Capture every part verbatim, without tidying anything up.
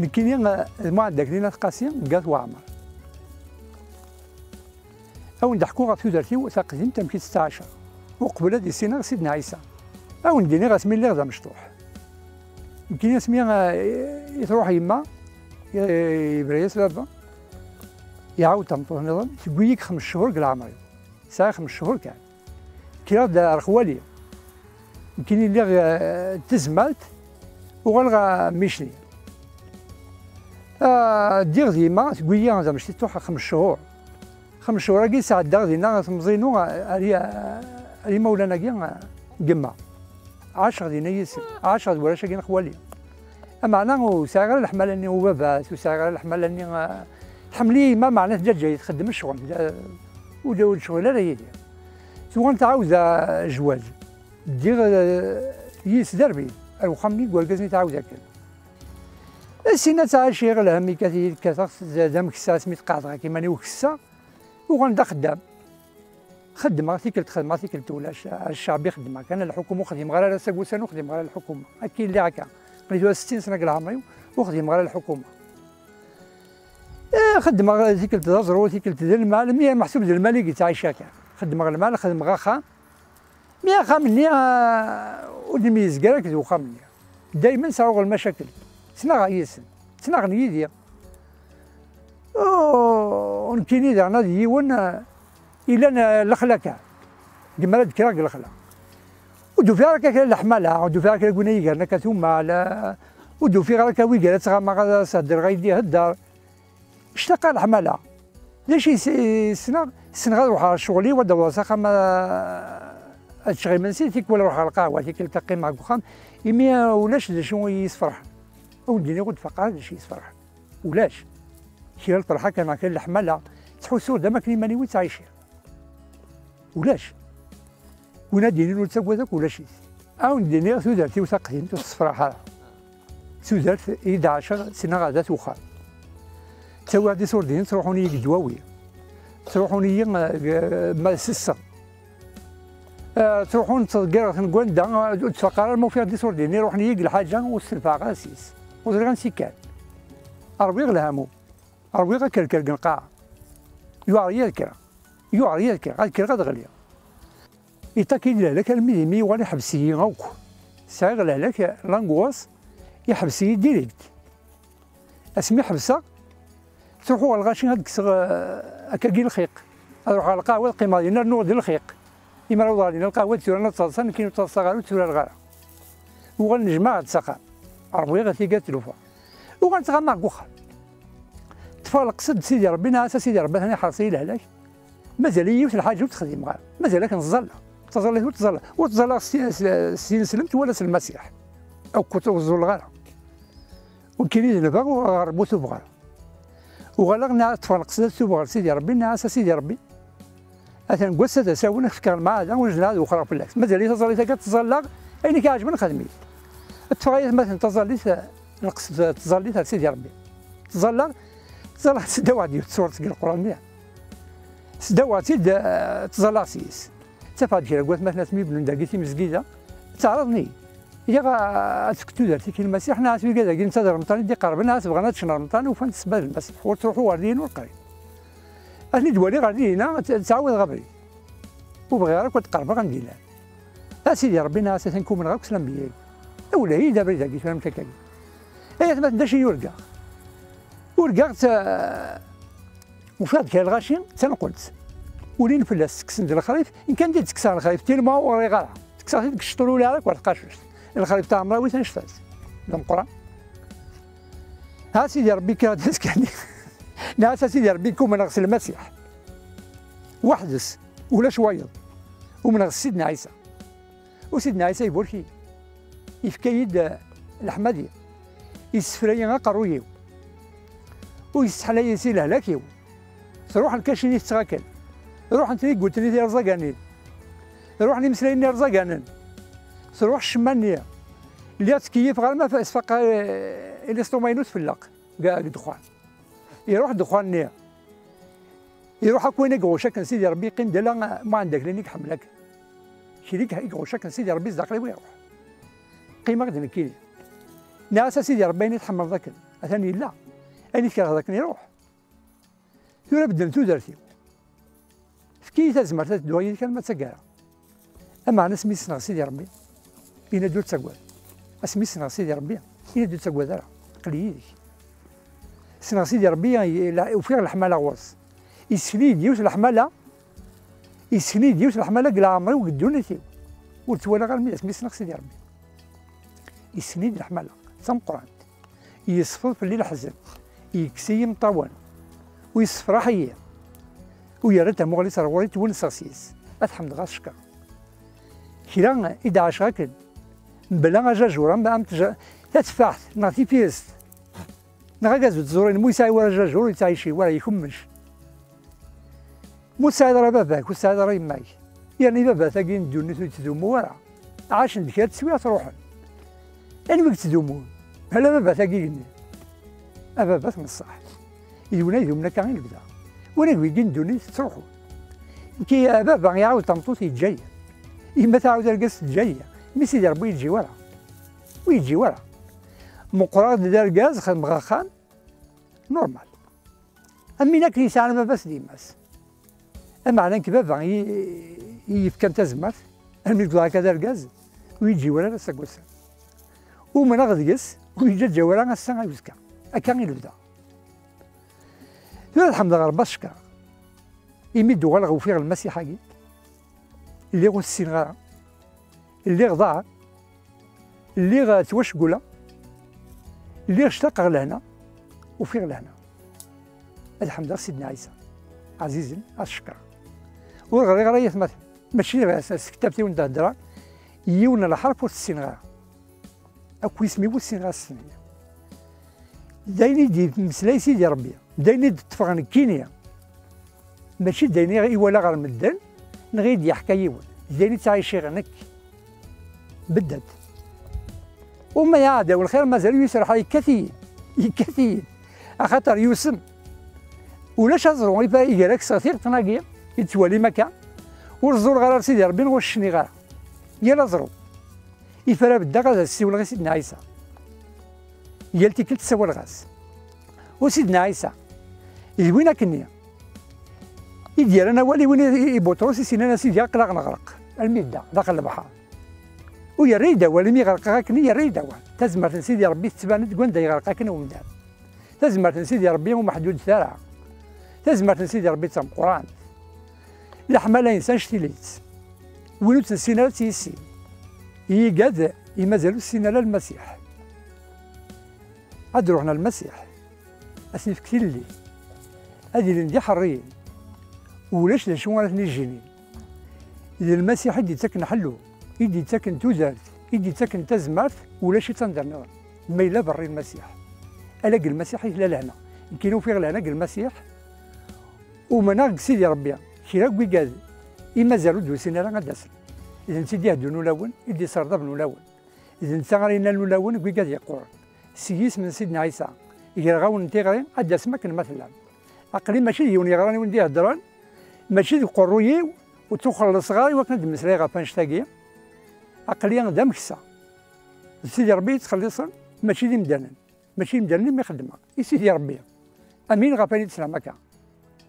Nekkini, eh, d Muɛend Akli n At Qasi deg At Weɛmer. Ad wen-d-ḥkuɣ ɣef tudert-iw taqdimt, amek i tt-ttɛacaɣ uqbel ad issineɣ Sidna Ɛisa. Ad wen-d-iniɣ asmi lliɣ d amecṭuḥ. Nekkini asmi, eh, i truḥ yemma, eh, yebra-yas baba, iɛawed tameṭṭut nniḍen, tewwi-yi-k xems cchur deg leɛmer-iw. Sɛiɣ xems cchur kan. Kkreɣ-d ar xwali. Nekkini lliɣ, eh, d tazmalt, uɣaleɣ ɣer Micli. Ah, ddiɣ d yemma, tewwi-yi d amecṭuḥ xems cchur. Xems cchur-agi sɛeddaɣ dinna temẓi-inu ar, ar yimawlan-agi n yemma. Ɛaceɣ dinna yid-sen, ɛaceɣ d warrac-agi n xwali. Ameɛna ur sɛiɣ ara leḥmala-nni n ubabat, ur sɛiɣ ara leḥmala-nni, ah, tḥemmel-iyi yemma, meɛna tǧaǧǧay txeddem ccɣel, ah, ur d-, ur d-tecɣil ara yid-i. Tuɣal tɛawed, ah, zzwaǧ. Ddiɣ, eh, yis-s d arbin, ar uxxam-nni n wergaz-nni tɛawed akken. Sin ad ttɛiciɣ, lhemm yekkat-iyi, kkateɣ d, d ameksa, asmi tqeɛdeɣ akk iman-iw kesseɣ, uɣaleɣ d axeddam. Xeddmeɣ tikkelt, xeddmeɣ tikkelt ulac, ar cceɛbi xeddmeɣ kan, ar lḥukuma ur xdimeɣ ara, ass-a n wussan ur xdimeɣ ara lḥukuma. Akka i lliɣ akka. Aql-i tura settin sna deg leɛmer-iw, ur xdimeɣ ara lḥukuma. Eh, xeddmeɣ tikkelt d aẓru, tikkelt d lmal, mi meḥsub d lmal i yettɛici akka. Xeddmeɣ lmal, xedmeɣ axxam. Mi axxam-nni, ah, ur d-meyyezg ara akked uxxam-nni. Daymen sɛuɣ lmacakel. Ttnaɣeɣ yid-sen. Ttnaɣen yid-i. Oh, nekkini daɣen ad yiwen, ah, ilan, ah, lexla kan. Deg mi ara d-kkreɣ deg lexla. Ur d-ufiɣ ara akka kra leḥmala, ur d-ufiɣ ara kra n win ay igren akka tumal, ah, ur d-ufiɣ ara akka wi gara ttɣamaɣ ad as-heddreɣ ay d-ihedder. Ctaqeɣ leḥmala. D acu i s-, i ssneɣ? Ssneɣ ad ruḥeɣ ɣer ccɣel-iw, ad d-awḍeɣ s axxam, a-, ad ččeɣ imensi, tikwal ruḥeɣ ɣer lqahwa, tikkelt ad qqimeɣ deg uxxam, imi ulac d acu i yi-yesferḥen. Ur d-iniɣ ur d-faqeɣ ara d acu i yi-yesferḥen. Ulac. Kra lferḥ akka neɣ kra leḥmala, ttḥussuɣ d am akken iman-iw i ttɛiciɣ. Ulac. Win ad d-yinin ur ttagad akk ulac-it. Ad wen-d-iniɣ tudert-iw taqdimt ur tessefraḥ ara. Tudert i d-ɛaceɣ ssneɣ ar dat uxxam. Ttawiɣ-d iṣurdiyen ttruḥun-iyi deg ddwawi. Ttruḥun-iyi, eh, ma s sseɣ. Eh, ttruḥun ttḍeggireɣ-ten deg wanda, eh, ur ttfaq ara ma ufiɣ-d iṣurdiyen iruḥen-iyi deg lḥaǧa ur stenfɛeɣ ara s-is. Ur ẓriɣ ansi kkan. Rwiɣ lhamu. Rwiɣ akerker deg lqaɛa. Yuɛer-iyi ad kkreɣ. Yuɛer-iyi ad kkreɣ. Ad kkreɣ ad ɣliɣ. Iṭak-iyi-d lehlak armi d imi yuɣal iḥbes-iyi akk. Sɛiɣ lehlak, l'angoisse, iḥbes-iyi direct. Asmi ḥebseɣ, ttruḥuɣ ɣer lɣaci ad kkseɣ, eh, akkagi lxiq. Ad ruḥeɣ ɣer lqahwa ad qqimeɣ dinna rnuɣ-d lxiq. Imi ara awḍeɣ dinna lqahwa d tura ad ttaḍsa, nekkini ur ttaḍsaɣ ara, ur tturar ara. Uɣal nejmaɛ-d s axxam. Rwiɣ tiga d tlufa. Uɣal ttɣamaɣ deg uxxam. Ṭṭfeɣ leqsed d Sidi Ṛebbi, nniɣ-as a Sidi Ṛebbi, atan iḥreṣ-iyi lehlak. Mazal-iyi yiwet n lḥaǧa ur t-xdimeɣ ara. Mazal akken ẓẓalleɣ. Ttaẓallit ur ttẓalleɣ. Ur ttẓalleɣ s, s, s tineslemt wala s Lmasiḥ. Akk ur ẓẓulleɣ ara. Ur kkini d nbeɣ ɣer bu tubɣer. Uɣaleɣ nniɣ ṭṭfeɣ leqsed ad tubeɣ ɣer Sidi Ṛebbi, nniɣ-as a Sidi Ṛebbi. Atan deg wass-a d asawen, ad k-fkeɣ lmeɛada, ur zmireɣ ad wexreɣ fell-ak. Mazal-iyi taẓallit-agi ad tt-ẓẓalleɣ, ayen i k-iɛeǧben xdem-it. Ṭṭfeɣ ayetma-ten taẓallit, leqsed tẓallit ar Sidi Ṛebbi. Ttẓalleɣ, ttẓalleɣ s ddaw ɛad yiwet tsuret deg Leqran-nni. Sdawaɣ-tt-id, eh, ttẓallaɣ s-yes. Ttafeɣ-d kra n watmaten asmi bnun dagi timezgida, ttaɛraḍen-iyi. Ihi, eh, ad tefk tudert-ik i Lmasiḥ, neɣ at wigad-agi netta d Remḍan i d-iqerben, neɣ at bɣan ad ččen Remḍan, ufan-d ssebba d Lmasiḥ. Ur ttruḥu ɣer din, ur qrib. Ad ten-id-waliɣ ɣer dinna, ad, ad ttɛawadeɣ abrid. Ur bɣiɣ ara akk ad qerbeɣ anda i llan. A Sidi Ṛebbi, nniɣ-as atan kumneɣ akk s lanbeyya-agi. Awlay-iyi-d abrid-agi tura amek akka-agi. Ay atmaten, d acu i urgaɣ? Urgaɣ-tt, eh, Ufiɣ-d kra lɣaci d tanqelt. Ulin fell-as, tekksen-d lexrif, in kan d-ttekkseɣ lexrif, tilma ur ɣriɣ ara. Tekkseɣ-t-id deg cceṭul ula ara war tqacuct. Lexrif taɛemrawit annect-as. D ameqqran. Ha Sidi Ṛebbi kkreɣ-d azekka-nni. Nniɣ-as a Sidi Ṛebbi, umneɣ s Lmasiḥ. Weḥd-s, ulac wayeḍ. Umneɣ s Sidna Ɛisa. U Sidna Ɛisa iburek-iyi, yefka-yi-d, eh, leḥmadi, yessefra-yi aqerruy-iw, u yesseḥla-yi si lehlak-iw. Truḥ lkacin i tettɣakel, ruḥen trigultin i tirẓaganin, ruḥen imeslayen irẓaganen, truḥ ccemma-nni. Lliɣ ttkeyyifeɣ arma fa-, sfaqeɣ, eh, iliṣṭuma-inu tfelleq deg, deg ddexxan. Iruḥ ddexxan-nni. Iruḥ akk wayen i iɣucc akken Sidi Ṛebbi, yeqqim-d ala Muɛend Akli i iḥemmel akken. Kra i iɣucc akken Sidi Ṛebbi zdaxel-iw iruḥ. Qqimeɣ-d nekkini. Nniɣ-as a Sidi Ṛebbi, ayen i tḥemmleḍ akken. Atan yella. Ayen i tkerheḍ akken iruḥ. Tura beddel tudert-iw. Efk-iyi tazmert ad dduɣ yid-k arma d taggara. Ameɛna asmi ssneɣ Sidi Ṛebbi, yenna-d ur ttagad. Asmi ssneɣ Sidi Ṛebbi, yenna-d ur ttagad ara, aql-i yid-k. Ssneɣ Sidi Ṛebbi, la- ufiɣ leḥmala ɣur-s. Yessken-iyi-d yiwet leḥmala, yessken-iyi-d yiwet leḥmala deg leɛmer-iw, deg ddunit-iw. Ur tt-walaɣ armi d asmi ssneɣ Sidi Ṛebbi. Yessken-iyi-d leḥmala d tameqqrant. Yesfeḍ fell-i leḥzen, yekkes-iyi imeṭṭawen, u yessefraḥ-iyi, u yerra-d tamuɣli-s ar ɣur-i, ttwenseɣ s-yes. Ad ḥemdeɣ, ad cekkreɣ. Kra i d-ɛaceɣ akken, mebla ajajur, am, am tja-, tateffaḥt, neɣ tifirest, neɣ agazu n tẓurin, mu yesɛi wara ajajur, ur yettɛici wara, ikemmec. Ma ur tesɛiḍ ara baba-k, ur tesɛiḍ ara yemma-k, yerna baba-tagi n ddunit ur yettdumu ara. Ɛacen-d kra n teswiɛt, ruḥen. Anwa i yettdumun? Ala baba-tagi igenni. A baba-t n ṣṣeḥ. Yiwen ay dumen akka i lebda. Win wigi n ddunit tettruḥu. Nekki, a baba iɛawed tameṭṭut, yeǧǧa-yi. Yemma tɛawed argaz, teǧǧa-yi. Mi Sidi Ṛebbi yeǧǧi wara. Ur yeǧǧi wara. Meqqreɣ-d d argaz, xedmeɣ axxam. Normal. Am win akken yesɛan baba-s d yemma-s. Ameɛna nekk baba i, i yefkan tazmert, armi deg akka d argaz, ur yeǧǧi wara ara s aggasen. Umneɣ deg-s, ur yeǧǧaǧǧa wara ass-a ay uzekka. Akka i lebda. Tura ad ḥemdeɣ Ṛebbi, ad cekkreɣ. Imi d-uɣaleɣ ufiɣ Lmasiḥ-agi, lliɣ ur t-ssineɣ ara. Lliɣ ḍaɛeɣ, lliɣ ttwacewwleɣ, lliɣ ctaqeɣ lehna, ufiɣ lehna. Ad ḥemdeɣ Sidna Ɛisa, ɛzizen, ad cekkreɣ. Ur ɣriɣ ara yatmaten, mačči s tektabt i wen-d-heddreɣ, yiwen n lḥerf ur t-ssineɣ ara. Akk isem-iw ur ssineɣ ad s-smeɣ. D ayen i d-yemmeslay Sidi Ṛebbi, d ayen i d-ṭṭfeɣ nekkini. Mačči d ayen i iwala ɣer medden, neɣ i d-yeḥka yiwen. D ayen i ttɛiciɣ nekk. Beddat. Uma yeɛdaw lxir, mazal yusreḥ, yekkat-iyi. Yekkat-iyi. Axaṭer yusem. Ulac aẓru i fa-, i gar-ak s tiɣeṭṭen-agi, i tettwalim akka. Ur ẓẓuleɣ ara ar Sidi Ṛebbi, neɣ ur cniɣ ara. Yal aẓru. Ifra beddaɣ ad as-ssiwleɣ i Sidna Ɛisa. Yal tikkelt ssawaleɣ-as. U Sidna Ɛisa, d win akkenni i d-yerran awal i win i, i Buṭrus i s-yennan: "A Sidi, aql-aɣ neɣreq." Almi yedda daxel lebḥer. U yerra-yi-d awal, imi ɣerqeɣ akkenni, yerra-yi-d awal. Tazmert n Sidi Ṛebbi tettban-d deg wanda yeɣreq akken umdan. Tazmert n Sidi Ṛebbi ur meḥdudet ara. Tazmert n Sidi Ṛebbi d tameqqrant. Leḥmala-ines annect-ilat. Win ur tt-nessin ara ad tt-yissin. Yigad i mazal ur tessin ara Lmasiḥ. Ad ruḥen ar Lmasiḥ. Ad sen-ifk tilelli. Ad ilin d iḥerriyen. Ulac d acu ara ten-ijjinin. D Lmasiḥ i d-yettaken ḥellu, i d-yettaken tudert, i d-yettaken tazmert, ulac-itt anda nniḍen. Ma yella berri Lmasiḥ. Ala deg Lmasiḥ i tella lehna. Nekkini ufiɣ lehna deg Lmasiḥ. Umneɣ deg Sidi Ṛebbi, kra n wigad i mazal ur d-usin ara ad d-asen. D netta i d-iheddun ulawen, i d-isserḍaben ulawen. D netta ara yennan ulawen deg wigad yeqquren. S yisem n Sidna Ɛisa, greɣ-awen tiɣri, ad d-tasem akken ma tellam. Aql-i mačči d yiwen yeɣran i wen-d-iheddren, mačči deg uqerruy-iw, ur ttuxelliṣeɣ ara i wakken ad d-mmeslayeɣ ɣef annect-agi. Aql-i d ameksa. D Sidi Ṛebbi i yettxelliṣen, mačči d imdanen. Mačči d imdanen i mi xeddmeɣ, i Sidi Ṛebbi. Amin ɣef ayen i d-teslam akka.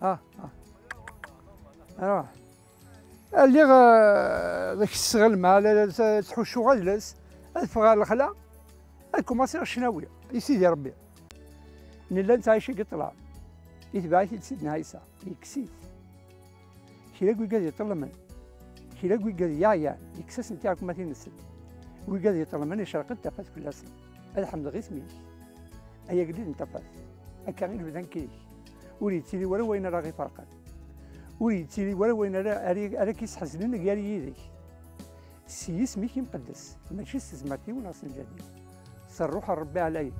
Ah, ah. Aruḥ. Lliɣ, eh, deg ssɣel, ma la, la, ttḥuccuɣ adles, ad ffɣeɣ ɣer lexla, ad kumaṣiɣ ccnawi i Sidi Ṛebbi. Nella nettɛici deg ṭṭlam. Itbeɛ-it-id Sidna Ɛisa, yekkes-it. Kra n wigad iṭellmen, kra n wigad yeɛyan, yekkes-asen tiɛekmatin-nsen. Wigad iṭellmen, icerq-d tafat fell-asen. Ad ḥemdeɣ isem-ik, ay agellid n tafat. Akka i lebda nekkini. Ur yettili wara wayen ara ɣ-iferqen. Ur yettili wara wayen ara, ara, ara k-isḥeznen gar yid-k. S yisem-ik imqeddes, mačči s tezmert-iw neɣ s lǧehd-iw. S Ṛṛuḥ n Ṛebbi ɛlayen.